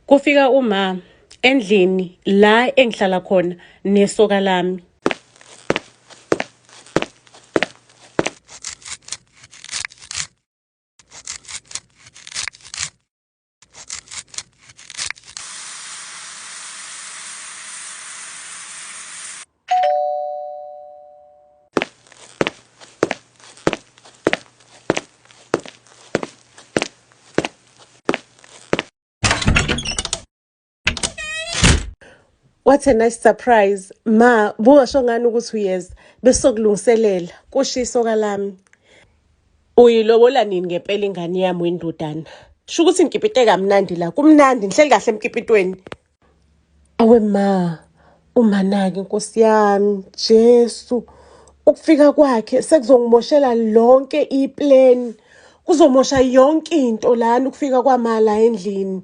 Kufika uma endlini la engihlala khona nesoka lami. What a nice surprise. Ma, bungasho ngani ukuthi uyeza. Besokulungiselela. Kusho isoka lami. Uyilobola nini ngempela ingane yami wendodana? Sho ukuthi ngikipite kamnandi la. Kumnandi, ngihleli kahle emkipitweni. Awe ma, umanaki Nkosi yami, Jesu. Ukufika kwakhe sekuzongimoshela lonke iplan. Kuzomosha yonke into lana ukufika kwama la endlini.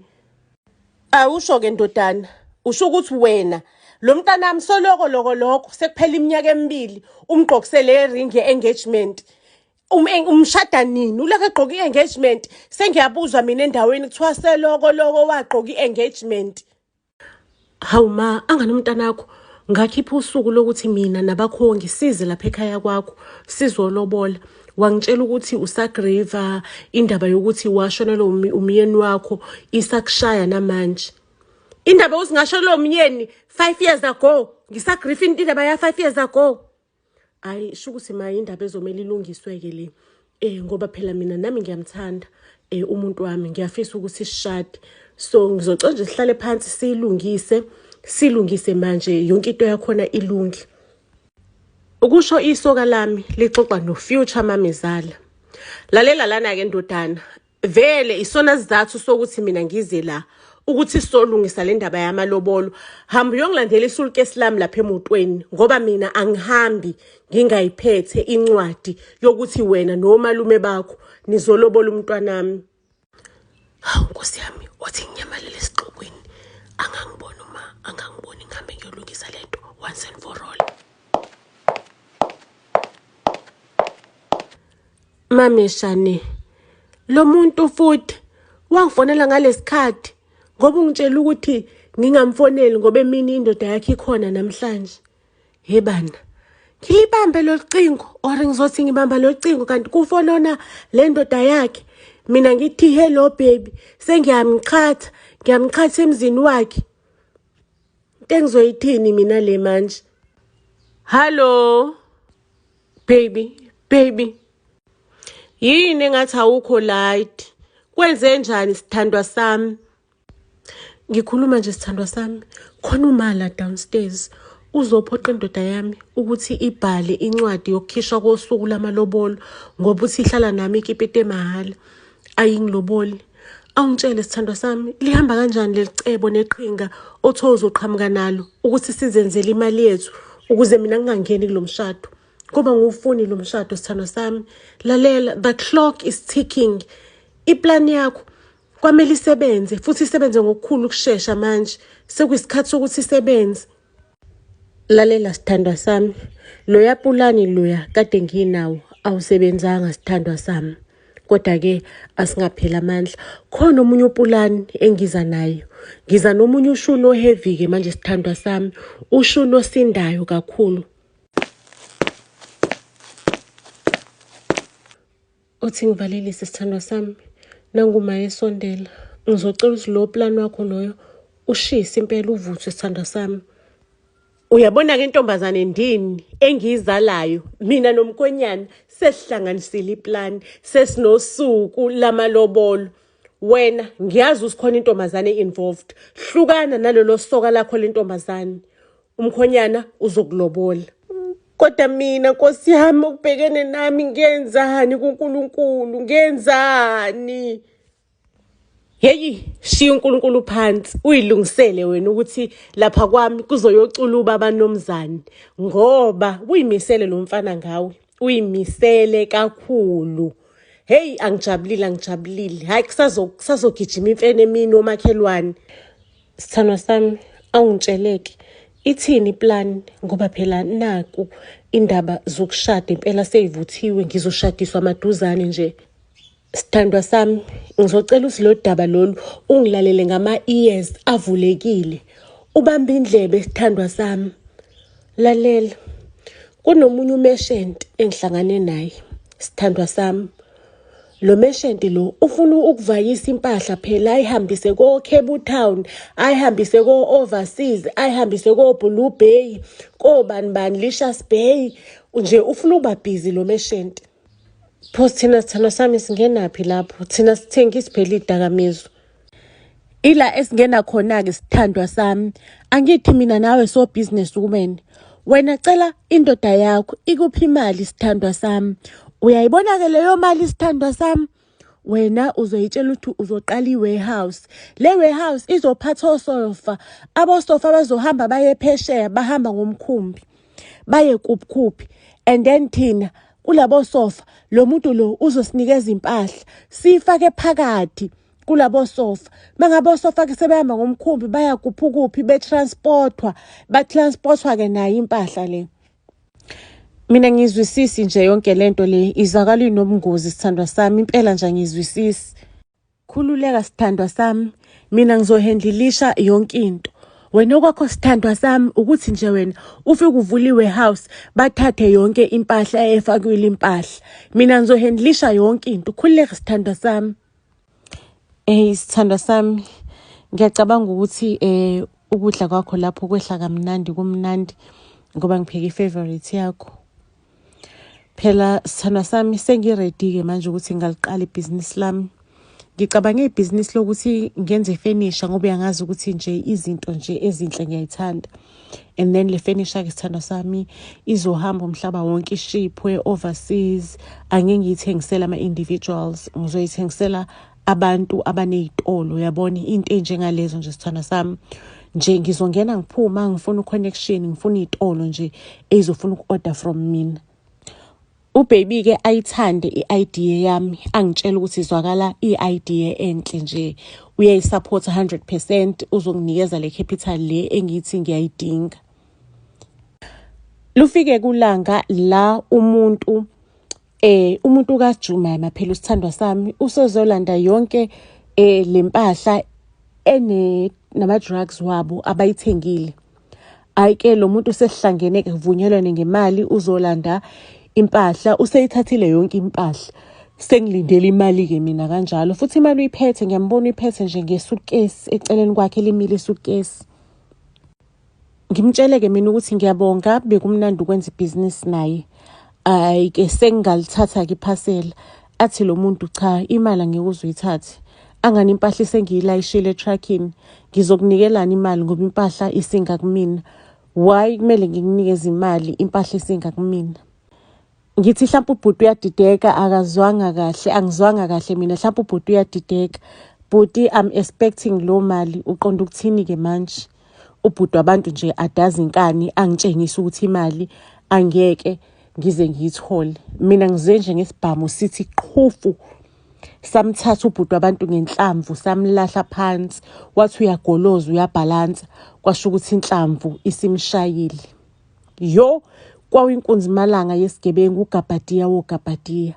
Awusho-ke ndodana, usho ukuthi wena lo mntanami soloko loko lokho sekuphela iminyaka emibili umgqokise le ring ye-engagement. Umshada nini? Ulokhu egqoka i-engagement. Sengiyabuzwa mina endaweni kuthiwa seloko loko wagqoka i-engagement. Hawu ma, angani umntanakho ngakhipha usuku lokuthi mina nabakhongi size lapha ekhaya kwakho sizolobola. Wangitshela ukuthi usagriva indaba yokuthi washonelwa umyeni wakho isakushaya namanje. Indaba yokuthi ngashonelwa umyeni 5 years ago, ngisagrifa indaba ya 5 years ago. Hayi, sho ukuthi ma indaba ezomele ilungiswe-ke le. Ngoba phela mina nami ngiyamthanda umuntu wami, ngiyafisa ukuthi sishade. So ngizocela nje sihlale phansi siyilungise, silungise manje yonke into yakhona ilunge. Ukusho isoka lami lixoxa no-future mamezala. Lalela lana-ke ndodana, vele isona sizathu sokuthi mina ngize la ukuthi sizolungisa le ndaba yamalobolo. Hamba uyongilandela isulukesi lami lapha emotweni ngoba mina angihambi ngingayiphethe incwadi yokuthi wena nomalume bakho nizolobola umntwanami. Hawu Nkosi yami, wathi nginyamalele esixukwini angangiboni uma angangiboni ngihambe ngiyolungisa lento once and for all. Mame Shane, lo muntu futhi wangifonela ngalesikhathi ngoba ungitshela ukuthi ngingamfoneli ngoba emini indoda yakhe ikhona namhlanje. He bana, ngilibambe lo cingo or ngizothi ngibamba lo cingo kanti kufonona le ndoda yakhe. Mina ngithi hello baby, sengiyamqhatha, ngiyamqhatha emzini wakhe. Into engizoyithini mina le manje? Hello baby, baby. Yini engathi awukho light? Kwenze njani sithandwa sami? Ngikhuluma nje sithandwa sami, khona umala downstairs uzophoqa indoda yami ukuthi ibhale incwadi yokukhishwa kosuku lamalobolo ngoba uthi ihlala nami ikipite mahhala ayingiloboli. Awungitshele sithandwa sami, lihamba kanjani leli cebo neqhinga othe uzoqhamuka nalo ukuthi sizenzele imali yethu ukuze mina ngingangeni kulo mshado. Ngoba ngiwufuni lo mshado sithandwa sami. Lalela, the clock is ticking. Iplan yakho kwamele isebenze futhi isebenze ngokukhulu ukushesha manje. Sekuyisikhathi sokuthi isebenze. Lalela sithandwa sami, loya pulani loya kade nginawo awusebenzanga sithandwa sami. Kodwa-ke asingapheli amandla. Khona omunye upulani engiza nayo. Ngiza nomunye ushuni oheavy-ke manje sithandwa sami, ushuni osindayo kakhulu. Uthi ngivalelise sithandwa sami, nanguma esondela. Ngizocela ukuthi lowo plan wakho loyo ushise impela uvuthwe sithandwa sami. Uyabona-ke intombazane ndini engiyizalayo mina nomkhwenyana sesihlanganisile iplani sesinosuku lamalobolo. Wena ngiyazi usikhona intombazane involved. Hlukana nalolo soka lakho lentombazane. Umkhonyana uzokulobola. Kodwa mina Nkosi yami okubhekene nami ngenzani kuNkulunkulu ngenzani? Heyi, shiya uNkulunkulu phansi uyilungisele wena ukuthi lapha kwami kuzoyocula ubaba nomzane ngoba uyimisele lo mfana ngawe uyimisele kakhulu. Hey, angijabulile angijabulile. Hayi kusazogijima imfene emini omakhelwane. Sithandwa sami, awungitsheleke ithini iplan ngoba phela naku indaba zokushada impela seyivuthiwe ngizoshadiswa maduzane nje. Sithandwa sami, ngizocela ukuthi lo daba lolu ungilalele ngama-ears avulekile. Ubambe indlebe sithandwa sami. Lalela. Kunomunye umeshenti engihlangane naye, sithandwa sami. Lo meshenti lo ufuna ukuvayisa impahla phela ayihambise ko-Cable Town, ayihambise ko-Overseas, ayihambise ko-Blue Bay, kobani bani, Licious Bay. Nje ufuna ukuba busy lo meshenti. Pho thina sithandwa sami singenaphi lapho? Thina sithengisi phela iy'dakamizwa. Ila esingena khona-ke sithandwa sami. Angithi mina nawe so business woman. Wena cela indoda yakho ikuphi imali sithandwa sami. Uyayibona-ke leyo mali sithandwa sami? Wena uzoyitshela ukuthi uzoqala i-warehouse. Le warehouse izophatha osofa. Abosofa bazohamba baye phesheya bahamba ngomkhumbi. Baye kuphi kuphi. And then thina kulabo sofa lo muntu lo uzosinikeza impahla siyifake phakathi kulabo sofa. Mangabe osofa ke sebehamba ngomkhumbi baya kuphi kuphi betransportwa, batransportwa ke nayo impahla le. Mina ngizwisisi nje yonke lento le izwakala inobungozi sithandwa sami impela nje angizwisisi. Khululeka sithandwa sami, mina ngizohendlilisha yonke into. Wena okwakho sithandwa sami ukuthi nje wena ufike uvule i-warehouse bathathe yonke impahla efakiwe impahla. Mina ngizohendlilisha yonke into. Khululeka sithandwa sami. Hey sithandwa sami, ngiyacabanga ukuthi ukudla kwakho lapho kwehla kamnandi kumnandi ngoba ngipheke i-favorite yakho. Phela sithandwa sami sengi-ready-ke manje ukuthi ngingaliqala ibhizinisi lami. Ngicabange ibhizinisi lokuthi ngenze ifenisha ngoba uyangazi ukuthi nje izinto nje ezinhle ngiyayithanda. And then le fenisha-ke sithandwa sami izohamba umhlaba wonke ishiphwe overseas. Angeke ngiyithengisele ama-individuals, ngizoyithengisela abantu abaney'tolo uyabona into ey'njengalezo nje sithandwa sami. Nje ngizongena ngiphuma ngifuna u-connection, ngifuna iy'tolo nje ey'zofuna uku-order from mina. Ubaby-ke ayithande i-idea yami angitshela ukuthi izwakala i-idea enhle nje uyayi-support 100% uzonginikeza le capital le engithi ngiyayidinga. Lufike kulanga la umuntu umuntu kaJumaima phela usithandwa sami usezolanda yonke lempahla ene nama drugs wabo abayithengile. Ayike lo muntu sesihlangene ke kuvunyelwane ngemali uzolanda impahla useyithathile yonke impahla. Sengilindele imali ke mina kanjalo futhi imali uyiphethe ngiyambona uyiphethe nje ngesuitcase eceleni kwakhe limile isuitcase. Ngimtshele ke mina ukuthi ngiyabonga bekumnandi ukwenza ibhizinisi naye. Ayi ke sengingalithatha ke iphasela athi lo muntu cha imali angeke uze uyithathe. Angani impahla isengiyilayishile etruckini ngizokunikelani imali ngoba impahla isingakumina. Why kumele ngikunikeze imali impahla isingakumina? Ngithi mhlawumbe ubhuti uyadideka akazwanga kahle angizwanga kahle mina mhlawumbe ubhuti uyadideka. Bhuti I'm expecting lo mali uqonda ukuthini ke manje? Ubhuti wabantu nje adazi inkani angitshengisa ukuthi imali angeke ngize ngiyithole. Mina ngize nje ngesibhamu sithi qhufu. Samthatha ubhuti wabantu ngenhlamvu samlahla phansi wathi uyagoloza uyabhalansa kwasho ukuthi inhlamvu isimshayile. Yo kwawinkunzi malanga yesigebengu ugabhadiya wogabhadiya.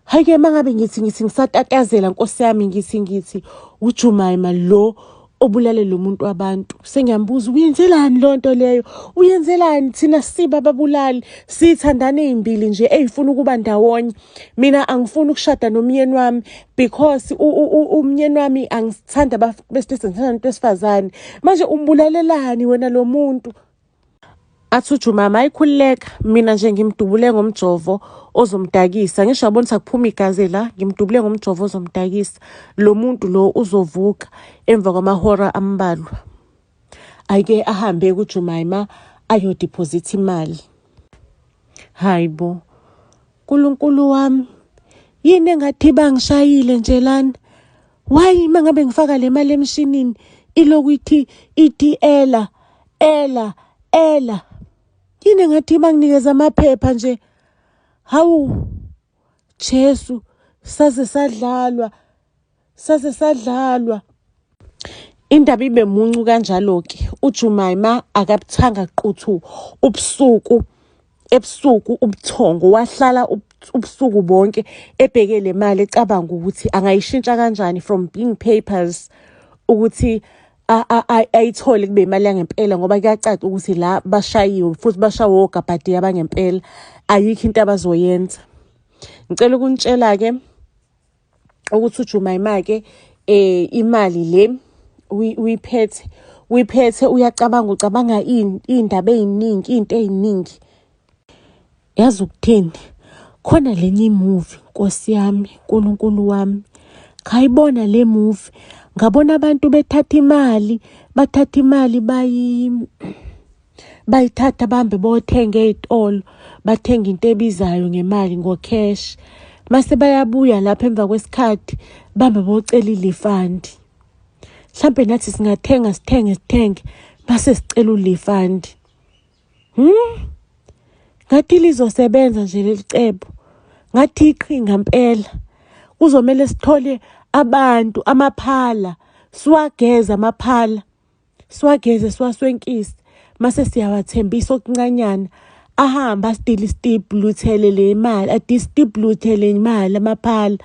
Hayi-ke mangabe ngithi ngisatatazela nkosi yami ngithi uJumaima lo obulale lo muntu wabantu. Sengiyambuza uyenzelani loo nto leyo? Uyenzelani? Thina siba ababulali siyithandane ey'mbili nje ey'funa ukuba ndawonye. Mina angifuni ukushada nomyeni wami because umyeni wami angisithanda besilisa ngithanda abantu besifazane. Manje umbulalelani wena lo muntu? Athi uJumama ayikhululeka mina nje ngimdubule ngomjovo ozomdakisa ngisho yabona ukuthi akuphuma igazi la ngimdubule ngomjovo ozomdakisa lo muntu lo uzovuka emva kwamahora ambalwa. Ayike ahambe kuJumaima ayodiphozitha imali. Hayi bo Nkulunkulu wami yini engathi bangishayile nje lana? Why mangabe ngifaka le mali emshinini iloku ithi ela ela ela. Yini engathi banginikeza amaphepha nje? Hawu Jesu saze sadlalwa saze sadlalwa. Indaba ibe muncu kanjalo-ke uJumaima akabuthanga quthu ubusuku ebusuku ubuthongo wahlala Ubusuku bonke ebheke le mali, ecabanga ukuthi angayishintsha kanjani from being papers ukuthi ayithole kube imali yangempela, ngoba kuyacaca ukuthi la bashayiwe futhi bashawe ogabhadiya abangempela, ayikho into abazoyenza. Ngicela ukunitshela-ke ukuthi uJumaima-ke imali le uyiphethe, uyiphethe, uyacabanga, ucabanga iy'ndaba ey'ningi, iy'nto ey'ningi. Yazi ukuthini? Khona lenye imuvi, Nkosi yami, Nkulunkulu wami. Ngayibona le movie, ngabona abantu bethatha imali, bathatha imali bayi bayithatha bahambe bothenga ey'tolo, bathenga into ebizayo ngemali ngo-cash. Mase bayabuya lapha emva kwesikhathi bahambe bocela i-refund. Mhlampe nathi singathenga, sithenge, sithenge, mase sicela u-refund. Ngathi lizosebenza nje leli cebo. Ngathi iqhinga mpela. Kuzomele sithole abantu amaphala, siwageze amaphala. Siwageze, siwaswenkise, mase siyawathembisa okuncanyana. Ahambe asidistribute le mali, adistribute le imali amaphala.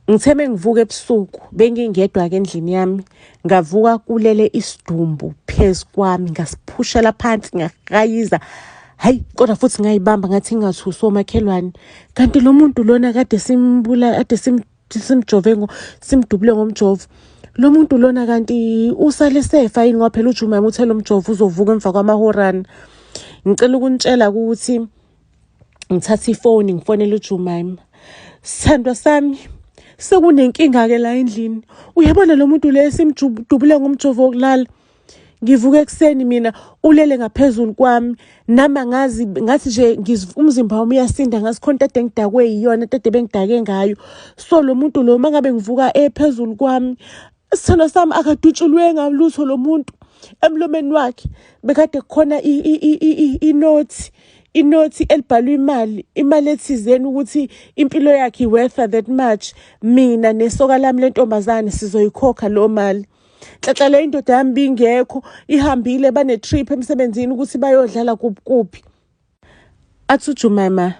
Ngithe mengivuka ebusuku, bengingedwa-ke endlini yami, ngavuka kulele isidumbu phezu kwami, ngasiphushela phansi, ngahayiza. Hayi, kodwa futhi ngayibamba, ngathi ngingathusi omakhelwane. Kanti lo muntu lona kade simbula, kade simjove, simdubule ngomjovo. Lo muntu lona kanti usale sefa yini? Ngoba phela uJumaima uthe lo mjovo uzovuka emva kwamahorana. Ngicela ukunitshela ukuthi ngithatha ifoni ngifonele uJumaima. Sithandwa sami, sekunenkinga-ke la endlini. Uyabona lo muntu le esimdubule ngomjovo wokulala? Ngivuka ekuseni mina ulele ngaphezulu kwami, nami angazi, ngathi nje umzimba wami uyasinda, ngazi khona into ade ngidakwe yiyona, into ade bengidake ngayo. So lo muntu lo uma ngabe ngivuka ephezulu kwami, sithandwa sami, akadutshulwe ngalutho lo muntu. Emlomeni wakhe bekade kukhona inothi, inothi elibhalwe imali, imali ethizeni, ukuthi impilo yakhe i-worth that much. Mina nesoka lami lentombazane sizoyikhokha lo mali. Nhlanhla le indoda yami bingekho, ihambile, bane-trip emsebenzini ukuthi bayodlala kuphi kuphi. Athi uJumaima,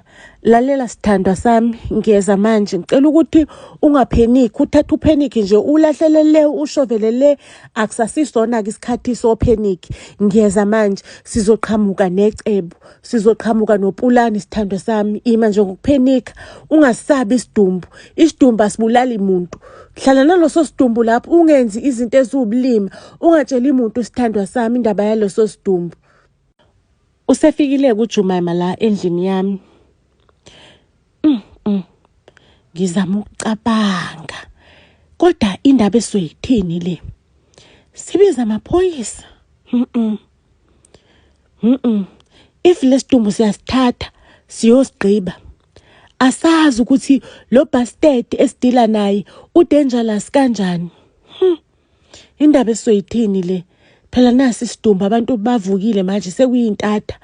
lalela sithandwa sami, ngiyeza manje, ngicela ukuthi ungaphenikhi, uthathe uphenikhi nje ulahlele le, ushovele le, akusasisona-ke isikhathi sophenikhi. Ngiyeza manje, sizoqhamuka necebo, sizoqhamuka nopulani sithandwa sami. Ima nje ngokuphenikha, ungasabi isidumbu, isidumbu asibulali muntu. Hlala naloso sidumbu lapho, ungenzi izinto eziwubulima, ungatsheli muntu sithandwa sami indaba yaloso sidumbu. Usefikile kuJumaima la endlini yami. Ngizama ukucabanga. Kodwa indaba esoyithini le? Sibiza amaphoyisa. If lesidumbu siyasithatha siyosigqiba. Asazi ukuthi lo bastard esidila naye udangerous kanjani. Indaba esoyithini le? Phela nasi isidumbu, abantu bavukile manje, sekuyintatha.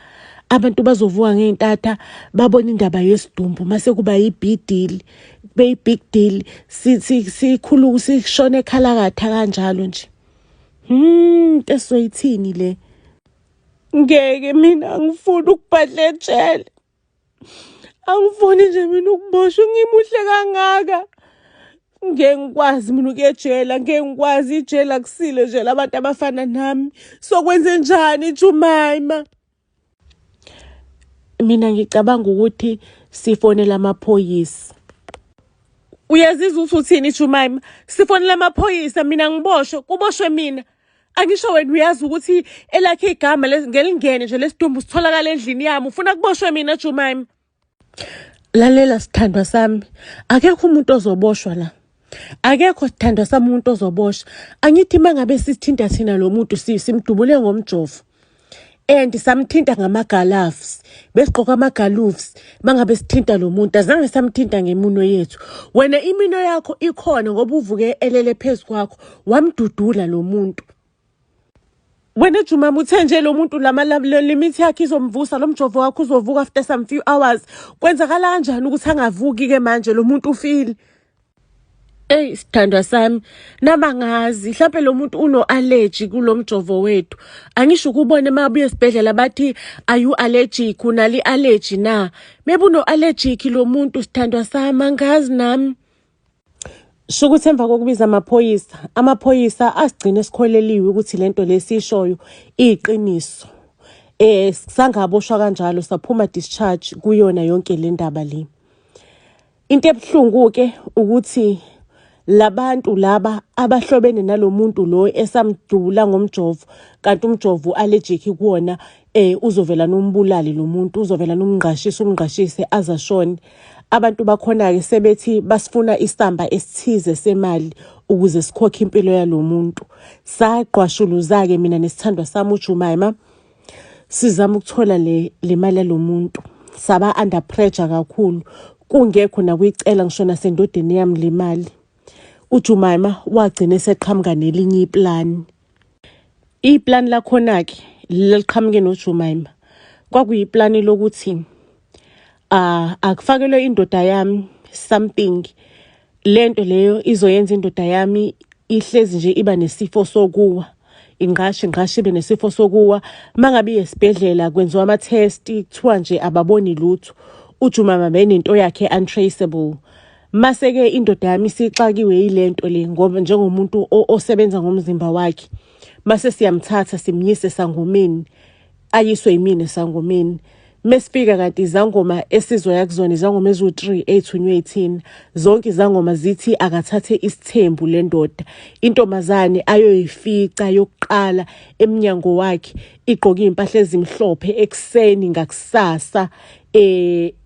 Abantu bazovuka ngey'ntatha babone indaba yesidumbu, mase kuba yi-big deal, kube yi-big deal, sikhulu sishone ekhalakatha kanjalo nje. Into esoyithini le? Ngeke mina, angifuni ukubhadla ejele. Angifuni nje mina ukuboshwa, ngimuhle kangaka. Ngeke ngikwazi mina ukuya ejele, ngeke ngikwazi, ijele akusile nje labantu abafana nami. Sokwenze njani Jumaima? Mina ngicabanga ukuthi sifonele amaphoyisa. Uyazizwa ukuthi uthini Jumaima? Sifonele amaphoyisa, mina ngiboshwe, kuboshwe mina. Angisho wena uyazi ukuthi elakhe igama ngelingene nje lesidumbu sitholakala endlini yami, ufuna kuboshwe mina Jumaima? Lalela sithandwa sami, akekho umuntu ozoboshwa la. Akekho sithandwa sami umuntu ozoboshwa. Angithi mangabe sithinta thina lo muntu simdubule ngomjovo. And samthinta ngama-gloves, besigqoka ama-gloves mangabe sithinta lo muntu, azange samthinta ngeminwe yethu. Wena iminwe yakho ikhona ngoba uvuke elele phezu kwakho, wamdudula lo muntu. Wena Jumama uthe nje lo muntu le mithi yakhe izomvusa, lo mjovo wakho uzovuka after some few hours. Kwenzakala kanjani ukuthi angavuki-ke manje lo muntu ufile? Eyi sithandwa sami, nami angazi mhlampe lo muntu uno-allergy kulo mjovo wethu. Angisho ukubona uma buya esibhedlela bathi are you allergic, unalo i-allergy na? Maybe uno-allergic lo muntu sithandwa sami, angazi nami. Sho ukuthi emva kokubiza amaphoyisa, amaphoyisa asigcine sikholeliwe ukuthi lento lesiyishoyo iyiqiniso. Sangaboshwa kanjalo saphuma discharge kuyona yonke le ndaba le. Into ebuhlungu-ke ukuthi labantu laba abahlobene nalomuntu lo esamdubula ngomjovo kanti umjovo u-allergic kuwona uzovela nombulali lo muntu uzovela nomngqashise umngqashise azashone. Abantu bakhona-ke sebethi basifuna isamba esithize semali ukuze sikhokhe impilo yalo muntu. Sagqwashuluza-ke mina nesithandwa sami uJumaima sizama ukuthola le mali yalo muntu. Saba under pressure kakhulu kungekho nakuyicela ngisho nasendodeni yami le mali. UJumaima wagcina eseqhamuka nelinye iplani. Iplani lakhona-ke leliqhamuke noJumaima kwakuyiplani lokuthi akufakelwe indoda yami something, lento leyo izoyenza indoda yami ihlezi nje iba nesifo sokuwa, ingqashe ingqashe ibe nesifo sokuwa. Mangabe iye esibhedlela kwenziwa ama-test kuthiwa nje ababoni lutho, uJumama benento yakhe untraceable. Mase-ke indoda yami isixakiwe yilento le ngoba njengomuntu osebenza ngomzimba wakhe, mase siyamthatha simyise esangomeni, ayiswe yimina esangomeni. Mesifika kanti izangoma esizoya kuzona izangoma eziwu-3 ey'thunywe yithina, zonke izangoma zithi akathathe isithembu le ndoda. Intombazane ayoyifica yokuqala emnyango wakhe igqoke iy'mpahla ezimhlophe ekuseni ngakusasa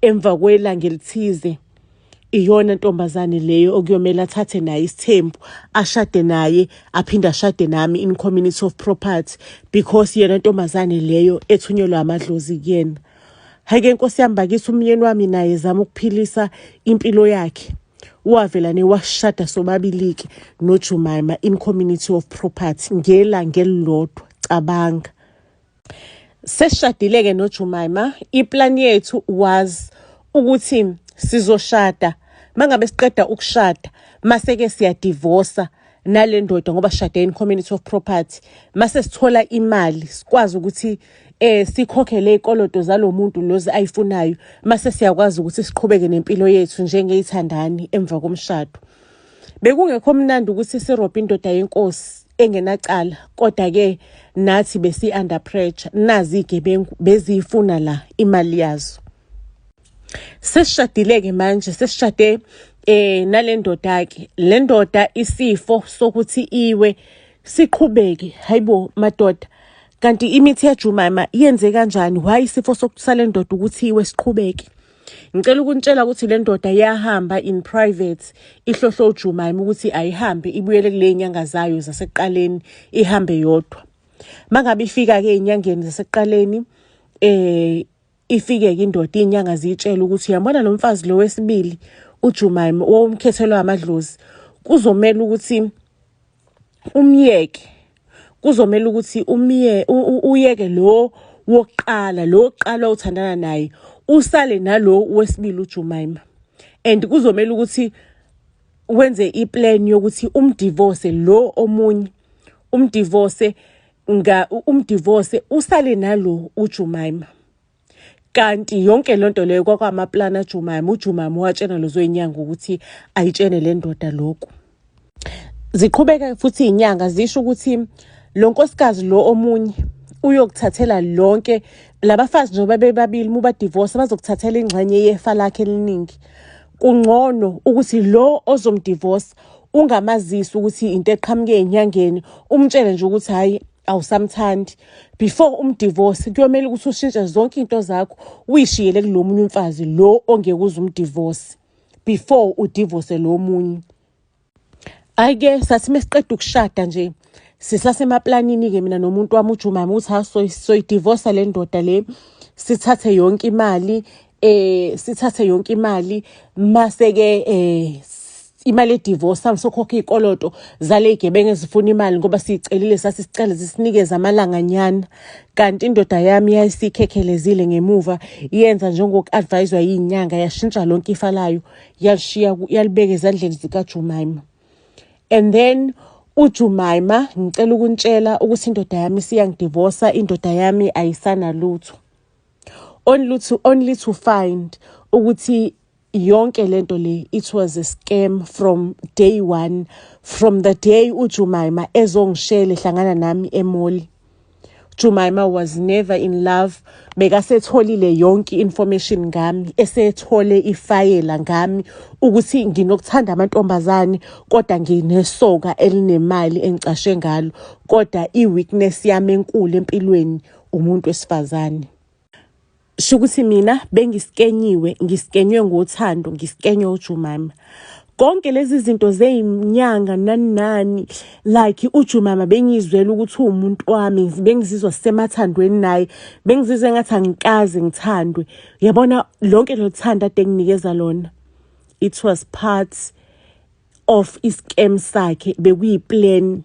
emva kwelanga elithize. Iyona ntombazane leyo okuyomele athathe naye isithembu, ashade naye, aphinde ashade nami in community of property because yena ntombazane leyo ethunyelwa amadlozi kuyena. Hhayi-ke nkosi yami bakithi umyeni wami naye ezama ukuphilisa impilo yakhe. Wavela washada sobabili-ke noJumaima in community of property ngelanga elilodwa, cabanga. Sesishadile-ke noJumaima, iplani yethu was ukuthi sizoshada. Mangabe siqeda ukushada, mase-ke siyadivosa nale ndoda ngoba sishade in community of property. Mase sithola imali sikwazi ukuthi sikhokhele iy'koloto zalo muntu lozi ayifunayo, mase siyakwazi ukuthi siqhubeke nempilo yethu njengey'thandani emva komshado. Bekungekho mnandi ukuthi sirobhe indoda yenkosi engenacala, kodwa-ke nathi besi-under pressure, nazi iy'gebengu beziyifuna la imali yazo. Sesishadile-ke manje, sesishade nale ndoda-ke. Le ndoda isifo sokuthi iwe siqhubeke. Hayibo madoda, kanti imithi yaJumama yenze kanjani? Why isifo sale ndoda ukuthi iwe siqhubeke? Ngicela ukunitshela ukuthi le ndoda yahamba in private ihlohlo uJumaima ukuthi ayihambe ibuyele kule nyanga zayo zasekuqaleni, ihambe yodwa. Mangabe ifika-ke ey'nyangeni zasekuqaleni, ifike-ke indoda iy'nyanga ziyitshela ukuthi uyambona lo mfazi lo wesibili uJumaima owumkhethelwa amadlozi, kuzomele ukuthi umyeke, kuzomele ukuthi uyeke lo wokuqala, lo wokuqala othandana naye, usale nalo wesibili uJumaima. And kuzomele ukuthi wenze iplan yokuthi umdivorce lo omunye, umdivorce nga umdivorce usale nalo uJumaima. Kanti yonke lonto leyo kwakwamaplani aJumaima. UJumaima watshena lezo yinyanga ukuthi ayitshene le ndoda lokhu. Ziqhubeka futhi iy'nyanga zisho ukuthi lo nkosikazi lo omunye uyokuthathela lonke labafazi njengoba bebabili uma ubadivorce bazokuthathela ingxenye yefa lakhe eliningi. Kungcono ukuthi lo ozomdivorce ungamazisi ukuthi into eqhamuke ey'nyangeni, umtshele nje ukuthi hhayi awusamthandi. Before umdivorce kuyomele ukuthi ushintshe zonke iy'nto zakho uyishiyele kulo munye umfazi lo ongeke uze umdivorce before udivorce lo munye. Hhayi-ke sathi mesiqeda ukushada nje sisasemaplanini-ke mina nomuntu wami uJumama ukuthi ha soyidivosa le ndoda le, sithathe yonke imali sithathe yonke imali mase-ke Imali yedivorce sokhokha iy'koloto zale y'gebengu ezifuna imali ngoba siyicelile, sathi sicela zisinikeze amalanganyana, kanti indoda yami yayisikhekhelezile ngemuva, yenza njengoku-advise-wa yiy'nyanga, yashintsha lonke ifa layo, yalishiya, yalibeka ezandleni zikaJumaima. And then uJumaima, ngicela ukuntshela ukuthi indoda yami isiyangidivosa, indoda yami ayisanalutho, only to find ukuthi yonke lento le, it was a scam from day one, from the day uJumaima ezongishela ehlangana nami e-mall. Jumaima was never in love. Bekasetholile yonke information ngami, esethole ifayela ngami ukuthi nginokuthanda amantombazane, kodwa nginesoka elinemali engicashe ngalo, kodwa i-weakness yami enkulu empilweni umuntu wesifazane. Shukuthi mina bengiskenyiwe, ngiskenywe ngothando, ngiskenywe uJumama. Konke lezi zinto zeyinyanga nani nani, like uJumama bengizwela ukuthi uwumuntu wami, bengizizwa sisemathandweni naye, bengizizwa engathi angikaze ngithandwe. Yabona lonke lo thando ade nginikeza lona, it was part of i-scam sakhe, bekuyi-plan.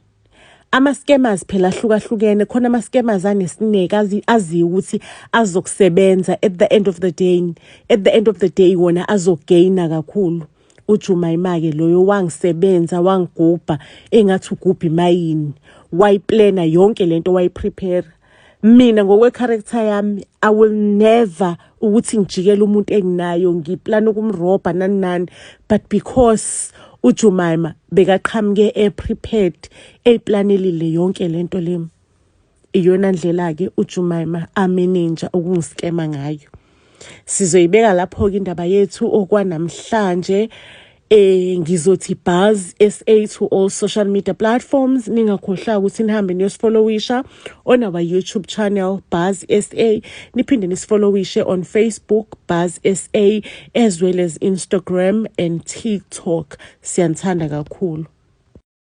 Ama-scammers phela ahlukahlukene khona, ama-scammers anesineke, aziyo ukuthi azokusebenza at the end of the day, at the end of the day wona azogaina kakhulu. UJumayima-ke loyo wangisebenza, wangigubha engathi ugubha imayini, wayiplana yonke lento, wayiprepare. Mina ngokwe-character yami, I will never ukuthi ngijikele umuntu enginayo, ngiplana ukumrobha nani nani, but because uJumayima bekaqhamuke e-prepared, eyiplanelile yonke lento le, iyona ndlela-ke uJumayima amenenja ukungiskema ngayo. Sizoyibeka lapho-ke indaba yethu okwanamhlanje. Ngizothi Buzz SA to all social media platforms. Ningakhohlwa ukuthi nihambe niyosifollowisha on our YouTube channel, Buzz SA, niphinde nisifollowishe on Facebook, Buzz SA, as well as Instagram and TikTok. Siyanithanda kakhulu.